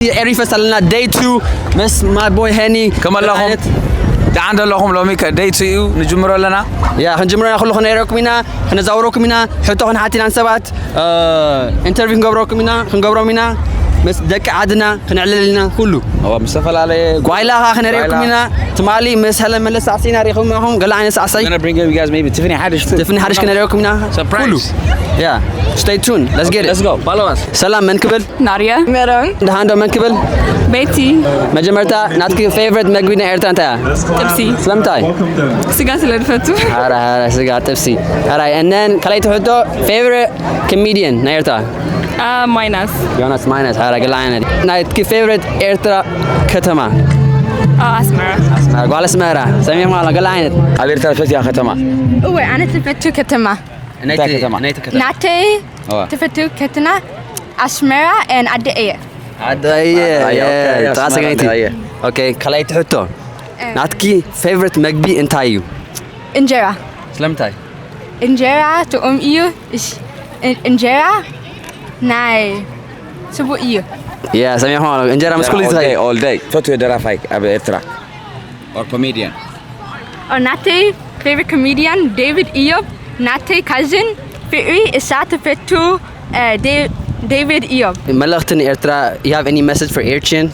ኤሪ ፈስት ኣለና፣ ደይ ቱ ምስ ማይ ቦይ ሄኒ። ከመለኹም? ደሓን ደለኹም? ሎሚ ከ ደይ ቱ እዩ፣ ንጅምሮ ኣለና። ያ፣ ክንጅምሮ ኢና፣ ኩሉ ክነርእየኩም ኢና፣ ክነዛውረኩም ኢና፣ ሕቶ ክንሓት ኢና ንሰባት፣ ኢንተርቪው ክንገብረኩም ኢና፣ ክንገብሮም ኢና፣ ምስ ደቂ ዓድና ክነዕልል ኢና፣ ኩሉ። እዋ፣ ምስ ዝተፈላለየ ጓይላ ኸዓ ክነርእየኩም ጓይላ። ኢና። ትማሊ ምስ ሄለን መለስ ሳዕሲና ርኢኹም ኢኹም፣ ገለ ዓይነት ሳዕሳይ። Gonna bring you guys maybe ትፍኒ ሓድሽ too። ትፍኒ ሓድሽ ክነርእየኩም ኢና። Surprise። ኩሉ። ያ፣ stay tuned. Let's get it. Let's go. Follow us። ሰላም፣ መን ክብል? ናርየ። ሜሮን። ደሓን ዶ፣ መን ክብል? ቤቲ። መጀመርታ ናትኪ ፌቨሪት መግቢ ናይ ኤርትራ እንታይ እያ? ጥብሲ። ስለምንታይ? ስጋ ስለ ዝፈቱ። ኧረ፣ ኧረ፣ ስጋ ጥብሲ። ሕራይ፣ and then ካልኣይቲ ሕቶ፣ ፌቨሪት ኮሜድያን ናይ ኤርትራ? አ፣ ማይናስ። ዮናስ ማይናስ። ሕራይ፣ ገለ ዓይነት። ናትኪ ፌቨሪት ኤርትራ ከተማ? አ፣ ኣስመራ። ኣስመራ፣ ጓል ኣስመራ። ሰሚዕኩም ኣሎ፣ ገለ ዓይነት። ኣብ ኤርትራ ፈትያ ከተማ? እወ፣ ኣነ ትፈቱ ከተማ። እንታይ ከተማ? ናይቲ ከተማ። ናተይ እዋ። ትፈቱ ከተማ ኣስመራ and ኣደ እየ። ኣደ እየ፣ ኣደ እየ፣ ኦኬ፣ ጥቓ ኣስመራ ሰገይቲ። ኣደ እየ። ኦኬ፣ ካልኣይቲ ሕቶ። እ። ናትኪ ፌቨሪት መግቢ እንታይ እዩ? እንጀራ። ስለምንታይ? እንጀራ ጥዑም እዩ። እሽ፣ እ-፣ እንጀራ ናይ ስቡእ እዩ። ያ፣ ሰሚዕኩም ኣሎ። እንጀራ ምስ ኩሉ all day, ዝኸይድ። All day። ትፈትዎ ደራፋይ ኣብ ኤርትራ? Or comedian? ኦ፣ ናተይ ፌቨሪት ኮሜድያን ዴቪድ እዮብ፣ ናተይ ካዝን ፍቅሪ እሳ ትፈቱ፣ እ፣ ዴ-፣ ዴቪድ እዮብ። መልእኽቲ ንኤርትራ፣ you have any message for Eritrean?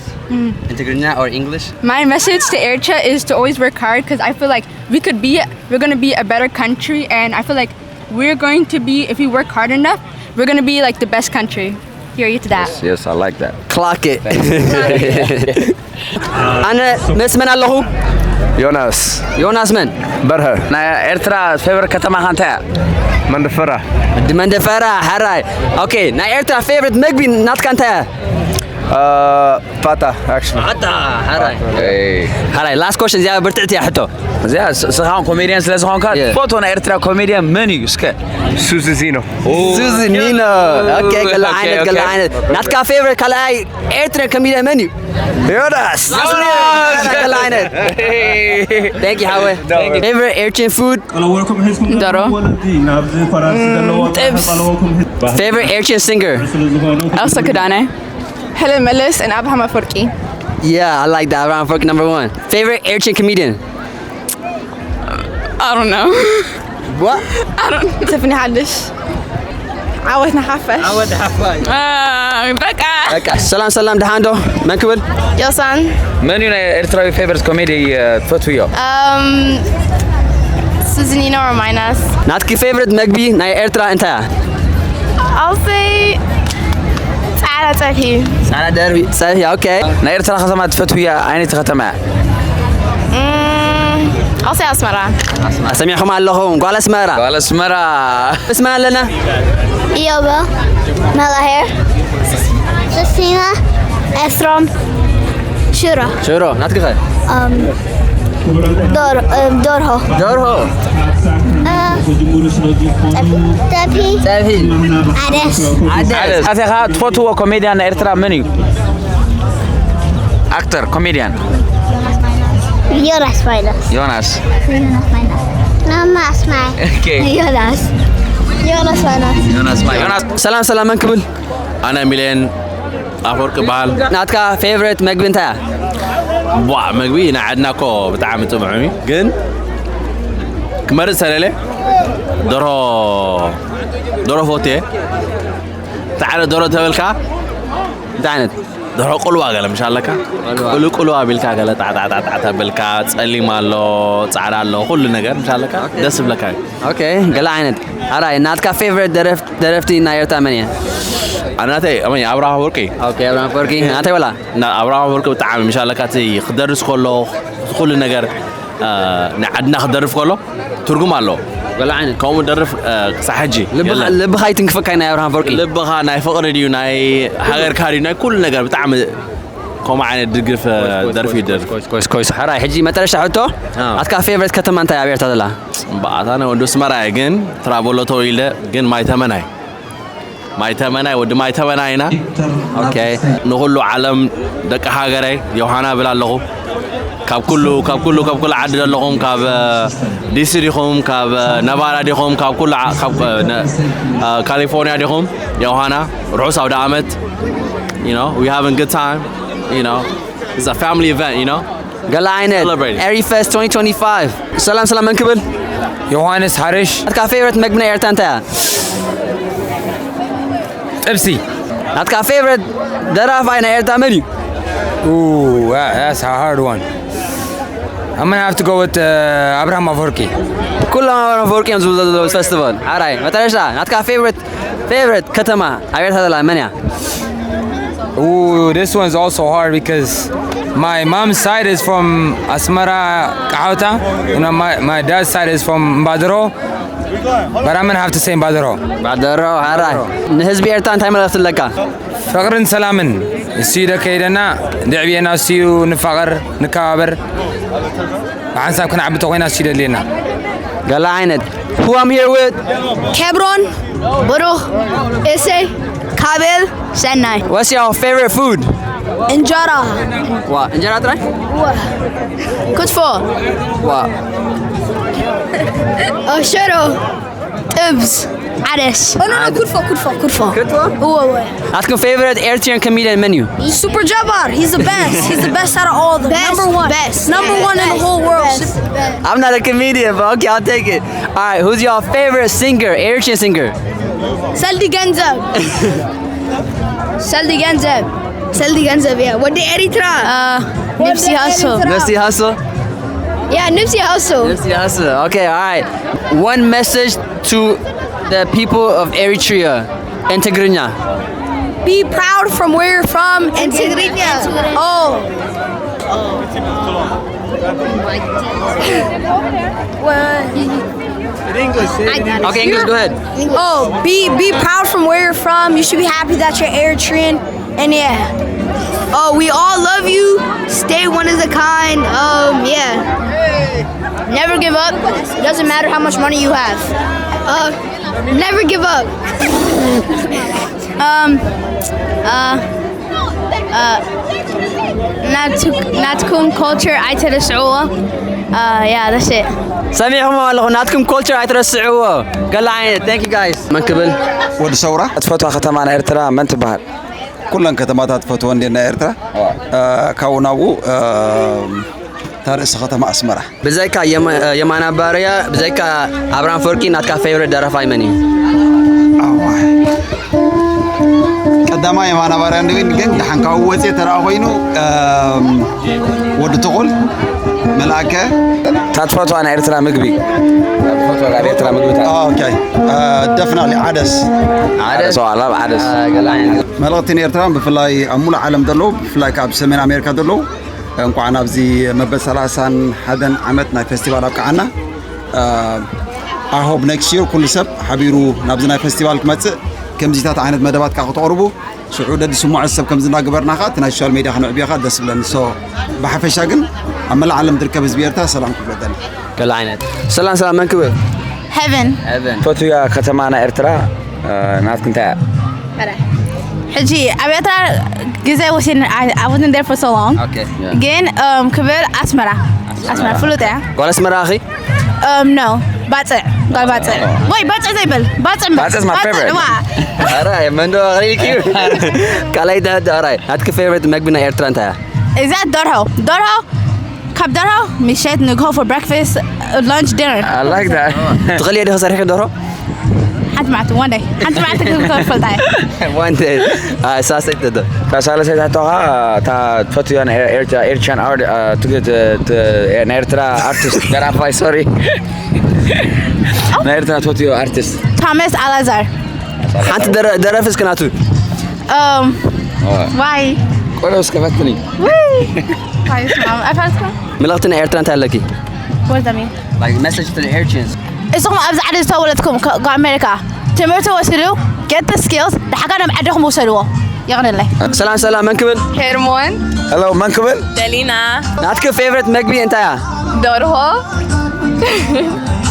In Tigrinya or English? My message to Eritrea is to always work hard, 'cause I feel like we could be, we're gonna be a better country, and I feel like we're going to be, if we work hard enough, we're gonna be, like, the best country. Here, you to that. Yes, yes, I like that. Clock it. ኣነ ምስ መን ኣለኹ? ዮናስ። ዮናስ መን? በርሀ። ናይ ኤርትራ ፌቨሪት ከተማኻ እንታይ እያ? መንደፈራ። ወዲ መንደፈራ፣ ሕራይ። ኦኬ፣ ናይ ኤርትራ ፌቨሪት መግቢ ናትካ እንታይ እያ? እ፣ ፋታ፣ actually። ፋታ፣ ሕራይ። ኤይ። ሕራይ፣ last question፣ እዚኣ ብርትዕቲ እያ ሕቶ። እዚኣ ስ-፣ ስኻ ኮሜድያን ስለ ዝኾንካ፣ የ። ትፈትዎ ናይ ኤርትራ ኮሜድያን መን እዩ እስከ? ሱዚ ዚኖ። ኦ። ሱዚ ኒኖ። ኦኬ፣ ገለ ኦኬ፣ ዓይነት፣ ገለ ኦኬ። ዓይነት። ናትካ ፌቨሪት ካልኣይ ኤርትራን ኮሜድያን መን እዩ? ዮናስ። ዮናስ። ገለ ዓይነት። Thank you፣ ሓወይ። Thank you። Favorite Eritrean food? ደሮ። ጥብስ። Favorite Eritrean singer? ኤልሳ ክዳነ። ሄለን መለስ and ኣብርሃም ኣፈወርቂ። Yeah, I like that. ኣብርሃም ኣፈወርቂ number one. Favorite Eritrean comedian? I don't know. What? I don't know. ትፍኒ ሓድሽ። ዓወት ንሓፋሽ። ዓወት ንሓፋሽ። አ፣ በቃ። በቃ፣ ሰላም፣ ሰላም፣ ደሓን ዶ? መን ክብል? ዮሳን። መን እዩ ናይ ኤርትራዊ ፌቨሪት ኮሜዲ፣ እ፣ ትፈትውዮ? እም፣ ሱዚኒኖ or ማይናስ። ናትኪ ፌቨሪት መግቢ ናይ ኤርትራ እንታይ እያ? I'll say ጻዕዳ ጸብሒ። ጻዕዳ ደርቢ ጸብሒ፣ ኦኬ። ናይ ኤርትራ ከተማ ትፈትውያ ዓይነት ከተማ እያ? እም፣ I'll say ኣስመራ። ኣስመራ። ሰሚዕኩም ኣለኹም፣ ጓል ኣስመራ። ጓል ኣስመራ። ኣስመራ ኣለና። ኢዮባ፣ መላሄር፣ ሰሲና፣ ኤፍሮም፣ ሽሮ። ሽሮ፣ ናትኪ ኸ? እም፣ ዶር-፣ እም፣ ዶርሆ። ዶርሆ። እ፣ ጠፊ። ጠፊ። ጠፊ። ዓደስ። ዓደስ። ዓደስ። ኣቴኻ ትፈትዎ ኮሜድያን ናይ ኤርትራ መን እዩ? ኣክተር፣ ኮሜድያን። ዮናስ ማይናስ። ዮናስ። ዮናስ ማይናስ። ማማ ኣስማይ። ኦኬ። ዮናስ። ዮናስ ማይናስ። ዮናስ ማይ-፣ ዮናስ። ሰላም፣ ሰላም፣ መን ክብል? ኣነ ሚልዮን ኣፈወርቂ ይበሃል። ናትካ ፌቨሪት መግቢ እንታይ እያ? ቧ፣ መግቢ ናይ ዓድና እኮ ብጣዕሚ ጥዑም እዩ፣ ግን ክመርጽ ተለለ ደርሆ፣ ደርሆ ፈትየ። ጻዕረ ደርሆ ተበልካ እንታይ ዓይነት? ደርሆ ቁልዋ ገለ ምሽ ኣለካ? ቁልዋ። ቁሉ፣ ቁልዋ ኣቢልካ ገለ ጣዕጣዕጣዕጣዕ ተበልካ፣ ጸሊም ኣሎ፣ ጻዕዳ ኣሎ፣ ኩሉ ነገር ምሽ ኣለካ? ኦኬ። ደስ ይብለካ እዩ። ኦኬ፣ ገለ ዓይነት። ኣራይ፣ ናትካ ፌቨሪት ደረፍ-፣ ደረፍቲ ናይ ኤርትራ መን እየ? ኣናተይ፣ ኣመይ፣ ኣብርሃም ኣፈወርቂ። ኦኬ፣ ኣብርሃም ኣፈወርቂ። ናተይ ወላ? ና-፣ ኣብርሃም ኣፈወርቂ ብጣዕሚ ምሽ ኣለካ፣ እቲ ክደርስ ከሎ፣ ኩሉ ነገር፣ እ፣ ናይ ዓድና ክደርፍ ከሎ፣ ትርጉም ኣለዎ። ገለ ዓይነት። ከምኡ ደርፍ፣ እ፣ ክሳዕ ሕጂ ልብኻ፣ የለን። ልብኻ ይትንክፈካ ናይ ኣብርሃም ኣፈወርቂ። ልብኻ ናይ ፍቕሪ ድዩ፣ ናይ ሃገርካ ድዩ፣ ናይ ኩሉ ነገር ብጣዕሚ ከምኡ ዓይነት ድግፍ፣ እ፣ ኮይስ፣ ኮይስ፣ ደርፊ ኮይስ፣ ይደርፍ። ኮይስ፣ ኮይስ፣ ኮይስ። ሕራይ፣ ሕጂ መጠረሻ ሕቶ። ኣዎ። ኣትካ ፌቨሪት ከተማ እንታይ ኣብ ኤርትራ ዘላ? እምበኣታ፣ ኣነ ወዲ ኣስመራ እየ፣ ግን ትራቮሎ ተወሊደ፣ ግን ማይተመናይ። ማይተመናይ፣ ወዲ ማይተመናይ ኢና። ኦኬ። ንኹሉ ዓለም ደቂ ሃገረይ ዮሃና እብል ኣለኹ። ካብ ኩሉ፣ ካብ ኩሉ፣ ካብ ኩሉ ዓዲ ዘለኹም፣ ካብ፣ እ፣ ዲሲ ዲኹም፣ ካብ፣ እ፣ ነቫዳ ዲኹም፣ ካብ ኩሉ ዓ-፣ ካብ፣ እ፣ ነ-፣ እ፣ ካሊፎርኒያ ዲኹም፣ ዮሃና ርሑስ ኣውደ ዓመት። You know, we having a good time. You know, it's a family event. You know, ገለ ዓይነት Celebrating. Eri Fest twenty twenty-five. ሰላም ሰላም፣ መን ክብል? ዮሃንስ ሓርሽ። ናትካ ፌቨሬት መግቢ ናይ ኤርትራ እንታይ እያ? ጥብሲ። ናትካ ፌቨሬት ደራፋይ ናይ ኤርትራ መን እዩ? Ooh, that- that's a hard one. I'm gonna have to go with uh, ኣብርሃም ኣፈወርቂ። ኩሎም ኣብርሃም ኣፈወርቂ እዮም ዝብሉ ዘለዉ ፌስቲቫል። ሓራይ መጠረሻ፣ ናትካ ፌቨሬት ፌቨሬት ከተማ ኣብ ኤርትራ ዘላ መን እያ? Ooh, this one's also hard because my mom's side is from Asmara, Kahota. You know, my, my dad's side is from Mbadro. But I'm gonna have to say Mbadro. ባደሮ። ሓራይ፣ ንህዝቢ ኤርትራ እንታይ መልእኽቲ ኣለካ? ፍቕርን ሰላምን እሱ ደከይደና፣ ድዕብየና እሱ፣ ንፋቐር፣ ንከባበር፣ ብሓንሳብ ክንዓቢ ተኾይና እሱ ይደልየና። ገለ ዓይነት። Who I'm here with? Kebron, Baruch, Issei, Kabel, Senai. What's your favorite food? Injera, ዋ፣ እንጀራ ጥራይ? Kutfo, ዋ፣ Oshero, Ibs, Ades. Oh no, no, Kutfo, Kutfo, Kutfo. ክትፎ? Uwe. ናትኩም ፌቨሬት ኤርትራን ኮሜዲያን መን እዩ? Super Jabbar, he's the best. He's the best out of all of them. Number one. Number one in the whole world. I'm not a comedian, but okay, I'll take it. All right, who's your favorite singer, Eritrean singer? Seldi Genzeb. Seldi Genzeb. Seldi Genzeb, yeah. What the Eritrea? Uh, Nipsey Hussle. Nipsey Hussle? Yeah, Nipsey Hussle. Nipsey Hussle. Okay, all right. One message to the people of Eritrea in Tigrinya. Be proud from where you're from and Tigrinya. Oh. Okay, English, go ahead. Oh, be be proud from where you're from. You should be happy that you're Eritrean. And yeah. Oh, we all love you. Stay one of the kind. Um, yeah. Never give up. Doesn't matter how much money you have. Uh, never give up. um, uh, uh, ናትኩም ኮልቸር ኣይተረስዕዎ። ያ ዳሴ ሰሚዕኹም ኣለኹ፣ ናትኩም ኮልቸር ኣይትረስዕዎ። ገለ ዓይነት። Thank you, guys. መን ክብል? ወዲ ሰውራ። እትፈትዋ ከተማ ናይ ኤርትራ መን ትበሃል? ኩለን ከተማታት ትፈትወ እንዴ ናይ ኤርትራ? ካብኡ ናብኡ እታ ርእሲ ከተማ ኣስመራ። ብዘይካ የማና ባርያ፣ ብዘይካ ኣብርሃም ኣፈወርቂ፣ ናትካ ፌቨሬት ደራፋይ መን እዩ? ኣዋይ፣ ቀዳማይ የማና ባርያ እንድዊን፣ ግን ደሓን ካብኡ ወፅየ ተረኣ ኮይኑ ወዲ ትኹል፣ መልኣከ። ታትፈቷ ናይ ኤርትራ ምግቢ። ታትፈቷ ናይ ኤርትራ ምግቢ። Okay, definitely ዓደስ። ዓደስ ዋላ ዓደስ። መልእኽቲ ንኤርትራን ብፍላይ ኣብ ሙሉእ ዓለም ዘለዉ፣ ብፍላይ ካብ ሰሜን ኣሜሪካ ዘለዉ፣ እንኳዕ ናብዚ መበል ሰላሳን ሓደን ዓመት ናይ ፌስቲቫል ኣብቅዓና። I hope next year ኩሉ ሰብ ሓቢሩ ናብዚ ናይ ፌስቲቫል ክመፅእ፣ ከምዚታት ዓይነት መደባት ከዓ ክተቕርቡ፣ ሽዑ ደዲ ስሙዐ ሰብ ከምዚ እናገበርና ከዓ እቲ ናይ ሶሻል ሜድያ ክነዕብዮ ከዓ ደስ ብለኒ። So ብሓፈሻ ግን ኣብ መላእ ዓለም ዝርከብ ህዝቢ ኤርትራ ሰላም ክብሎ ደሊ። ገለ ዓይነት። ሰላም ሰላም፣ መን ክብል? Heaven። Heaven። ፈትያ ከተማ ናይ ኤርትራ ናትክ እንታይ እያ? ሕጂ ኣብ ኤርትራ ግዜ ወሲድ I wasn't there for so long። Okay. ግን ክብል ኣስመራ ኣስመራ ፍሉጥ እያ። ጓል ኣስመራ ኣኺ? Um, no ባፅዕ ጓል ባፅዕ ወይ ባፅዕ ዘይብል ባፅዕ እምበር። ባፅዕ is my favorite። ዋ ኣራይ መንዶ ኣኽሪልኪ። ካልኣይ ዳዳ ኣራይ፣ ናትክ ፌቨሬት መግቢ ናይ ኤርትራ እንታይ እያ? እዛ ደርሆ ደርሆ ካብ ደርሆ ምሸት ንግሆ for breakfast, lunch, dinner። I like that። ትኽእልዮ ዲኺ ሰሪሕኪ ደርሆ? ሓንቲ መዓልቲ one day ሓንቲ መዓልቲ ክብል ፈልጣ እየ። One day። ሳሰይት ዶ? ሳለሰይት ሕቶ ከዓ እታ ትፈትዮ ናይ ኤርትራ ኤርትራን ናይ ኤርትራ ኣርቲስት ደራፋይ ሶሪ ናይ ኤርትራ ትፈትዮ ኣርቲስት ቶማስ ኣላዛር። ሓንቲ ደረፊ እስኪ ናቱ። ዋይ ቆሎ እስከ ፈትኒ። ኣይፈልጥኩም። መልእኽቲ ናይ ኤርትራ እንታይ ኣለኪ? ወልደሚ Like message to the Eritreans. እስኹም ኣብዚ ዓዲ ዝተወለድኩም ካብ ኣሜሪካ ትምህርቲ ወሲዱ get the skills ደሓጋ ናብ ዓድኹም ውሰድዎ። የቕንለይ። ሰላም ሰላም፣ መን ክብል? ሄርሞን Hello መን ክብል? ደሊና ናትክ ፌቨሬት መግቢ እንታይ እያ? ደርሆ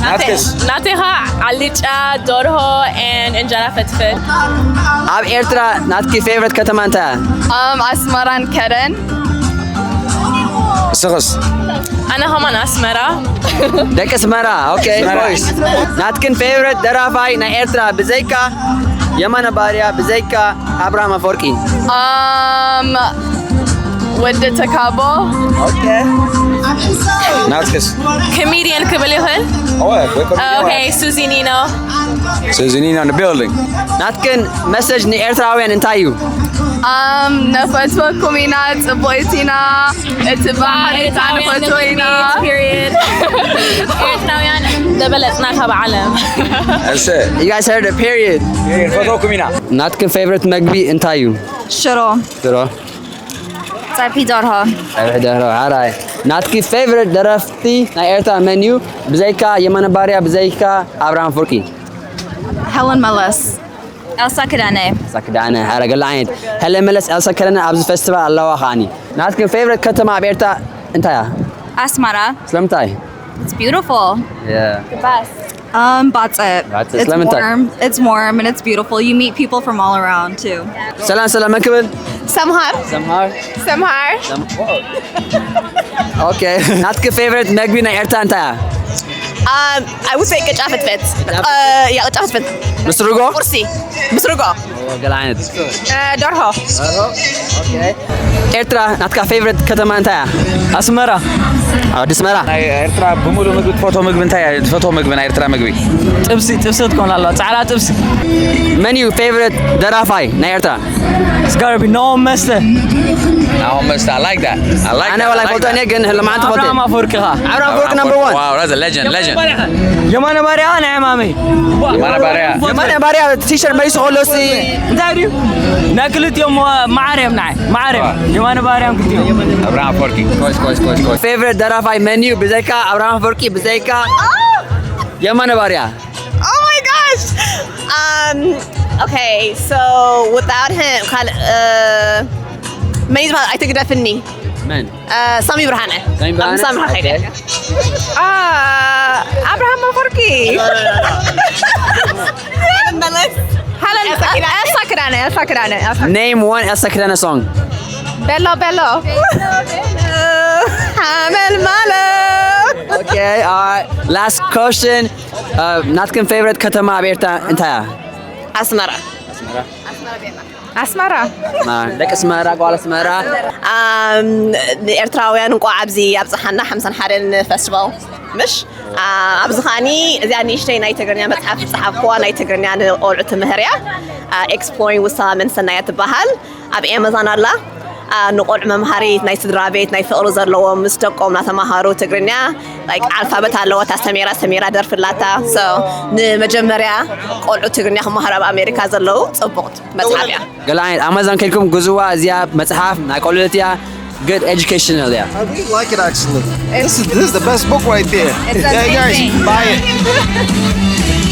ናትክስ? ናቴኻ ዓልጫ ደርሆ and እንጀራ ፍትፍት። ኣብ ኤርትራ ናትኪ ፌቨሬት ከተማ እንታይ እያ? ኣስመራን ከረን። ስኽስ? ኣነ ኸማን ኣስመራ። ደቂ ኣስመራ። Okay. ናትክን ፌቨሬት ደራፋይ ናይ ኤርትራ ብዘይካ የማነ ባርያ ብዘይካ ኣብርሃም ኣፈወርቂ። Um, ወዲ ተካቦ ናትክስ ኮሜዲያን ክብል ይኽእል። Okay, Suzinino. Suzinino in the building. ናትክን መሰጅ ንኤርትራውያን እንታይ እዩ? Um, ነፈትወኩም ኢና። ጽቡቂት ኢና። እቲ ባህል እታ ንፈትዎ ኢና። ኤርትራውያን ዝበለጽና ካብ ዓለም። You guys heard it, period. ፈተውኩም ኢና። ናትክን ፌቨሪት መግቢ እንታይ እዩ? ሽሮ ሽሮ ጸብሒ ደርሆ ጸብሒ ደርሆ ሓራይ። ናትኪ ፌቨሪት ደረፍቲ ናይ ኤርትራ መን እዩ? ብዘይካ የማነ ባርያ፣ ብዘይካ ኣብርሃም ፍርቂ። ሄለን መለስ ኤልሳ ክዳነ ኤልሳ ክዳነ ሓረ ገለ ዓይነት። ሄለን መለስ፣ ኤልሳ ክዳነ ኣብዚ ፌስቲቫል ኣለዋ ከዓኒ። ናትኪ ፌቨሪት ከተማ ኣብ ኤርትራ እንታይ እያ? ኣስመራ ስለምንታይ? It's beautiful Yeah. um, ባጽዕ ባጽዕ፣ It's ስለምንታይ? warm. It's warm and it's beautiful. You meet people from all around too. ሰላም ሰላም፣ መን ክብል? ሰምሃር ሰምሃር ሰምሃር ኦኬ። ናትኪ ፌቨሪት መግቢ ናይ ኤርትራ እንታይ እያ? Um, I would say ቅጫ ፍትፍት። Uh, yeah, ቅጫ ፍትፍት። ምስ ርጎ? ቁርሲ ምስ ርጎ። ገለ ዓይነት። Uh, ደርሆ። ኤርትራ ናትካ ፌቨሪት ከተማ እንታይ እያ? ኣስመራ። ኣዲ ኣስመራ። ናይ ኤርትራ ብምሉእ ምግቢ ትፈትዎ ምግቢ እንታይ እያ? ትፈትዎ ምግቢ ናይ ኤርትራ ምግቢ? ጥብሲ፣ ጥብሲ ትኮን ኣለዋ። ጻዕዳ ጥብሲ። መን እዩ ፌቨሪት ደራፋይ ናይ ኤርትራ? It's gotta be ናሆም መስተ። ናሆም መስተ፣ I like that. I like ኣነ that. ወላ I like ይፈልጦ that. እኔ ግን ህልማን ትፈልጦ። ኣብርሃም ኣፈወርቂ ኻ። ኣብርሃም ኣፈወርቂ number one። Wow, that's a legend, legend. የማነ ባርያ ናይ ዕማመይ። የማነ ባርያ። የማነ ባርያ ቲሸርት መሊሱ ከሎ ሲ እንታይ ድዩ? ናይ ክልቲኦም መዓር እዮም ንዓይ። መዓር እዮም። የማነ ባርያ እዮም ክልቲኦም። ኣብርሃም ኣፈወርቂ። ኮሽ ኮሽ ኮሽ ኮሽ። ፌቨሪት ደራፋይ መን እዩ? ብዘይካ ኣብርሃም ኣፈወርቂ፣ ብዘይካ የማነ ባርያ። Oh my gosh. Um, okay, so without him, ካል uh, መን እዩ ዝበሃል? ኣይትግደፍኒ። መን? Uh, ሳሚ ብርሃነ። ሳሚ ብርሃነ? ሳሚ ብርሃነ። Okay. Uh, ኣብርሃም ኣፈወርቂ። መለስ። ሃለን ኤልሳ ክዳነ። ኤልሳ ክዳነ። ኤልሳ ክዳነ። Name one ኤልሳ ክዳነ song. ቤሎ ቤሎ። ሓመልማሎ። Okay, all right. Last question. Uh, ናትክን ፌቨሪት ከተማ ኣብ ኤርትራ እንታይ እያ? ኣስመራ። ኣስመራ ደቂ ኣስመራ፣ ጓል ኣስመራ። Um, ንኤርትራውያን እንቋዕ ኣብዚ ኣብፀሓና ሓምሳን ሓደን ፌስቲቫል ምሽ ኣብዚ ኸዓኒ እዚኣ ንእሽተይ ናይ ትግርኛ መፅሓፍ ዝፀሓፍኩዋ ናይ ትግርኛ ንቆልዑ ትምህር እያ። ኤክስፕሎሪንግ ውሳ መንሰናያ ትበሃል። ኣብ ኤማዛን ኣላ። ንቆልዑ መምሃሪት ናይ ስድራ ቤት ናይ ፍቕሪ ዘለዎም ምስ ደቆም እናተማሃሩ ትግርኛ። Like ኣልፋበት ኣለዎ። እታ ሰሜራ ሰሜራ ደርፊ ኣላታ። So ንመጀመርያ ቆልዑ ትግርኛ ክመሃሩ ኣብ ኣሜሪካ ዘለዉ ፅቡቕ መፅሓፍ እያ። ገለ ዓይነት ኣማዛን ከይድኩም ግዝዋ። እዚኣ መፅሓፍ ናይ ቆልዑት እያ። Good educational እያ። I really like it actually. This is this is the best book right there. Yeah, guys, buy it.